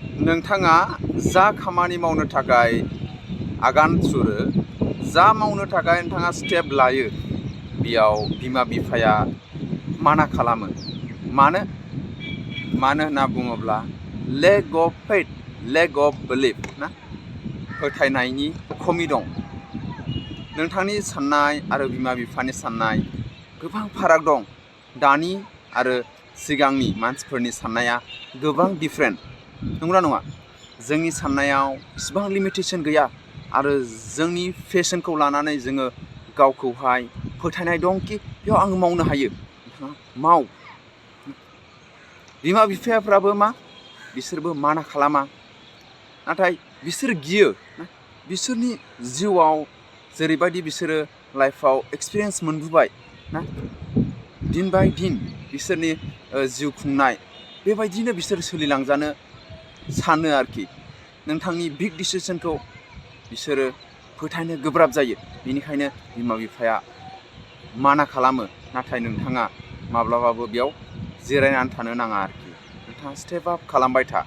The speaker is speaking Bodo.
नोंथाङा जा खामानि मावनो थाखाय आगान सुरो, जा मावनो थाखाय नोंथाङा स्टेप लायो, बेयाव बिमा बिफाया माना खालामो। मानो होनना बुङोब्ला लेक अफ फेथ, लेक अफ बिलिफ ना, फोथायनायनि खमि दं। नोंथांनि साननाय आरो बिमा बिफानि साननाय गोबां फाराग दं। दानि आरो सिगांनि मानसिफोरनि साननाया गोबां डिफारेन्ट, नंगौना नङा? जोंनि साननायाव इसिबां लिमिटेसन गैया आरो जोंनि फेशनखौ लानानै जोङो गावखौहाय फोथायनाय दं कि बेयाव आङो मावनो हायो। नोंथाङा माव। बिमा बिफाफ्राबो बिसोरबो माना खालामा, नाथाय बिसोर गियो ना। बिसोरनि जिउआव जेरैबायदि बिसोरो लाइफआव एक्सपिरियेन्स मोनबोबाय ना, दिन बाय दिन बिसोरनि जिउ खुंनाय, बेबायदिनो बिसोर सोलिलांजानो सानो आरोखि। नोंथांनि बिग डिसिसनखौ बिसोरो फोथायनो गोब्राब जायो। बेनिखायनो बिमा बिफाया माना खालामो, नाथाय नोंथाङा माब्लाबाबो बेयाव जिरायनानै थानो नाङा आरोखि। नोंथाङा स्टेप आप खालामबाय था।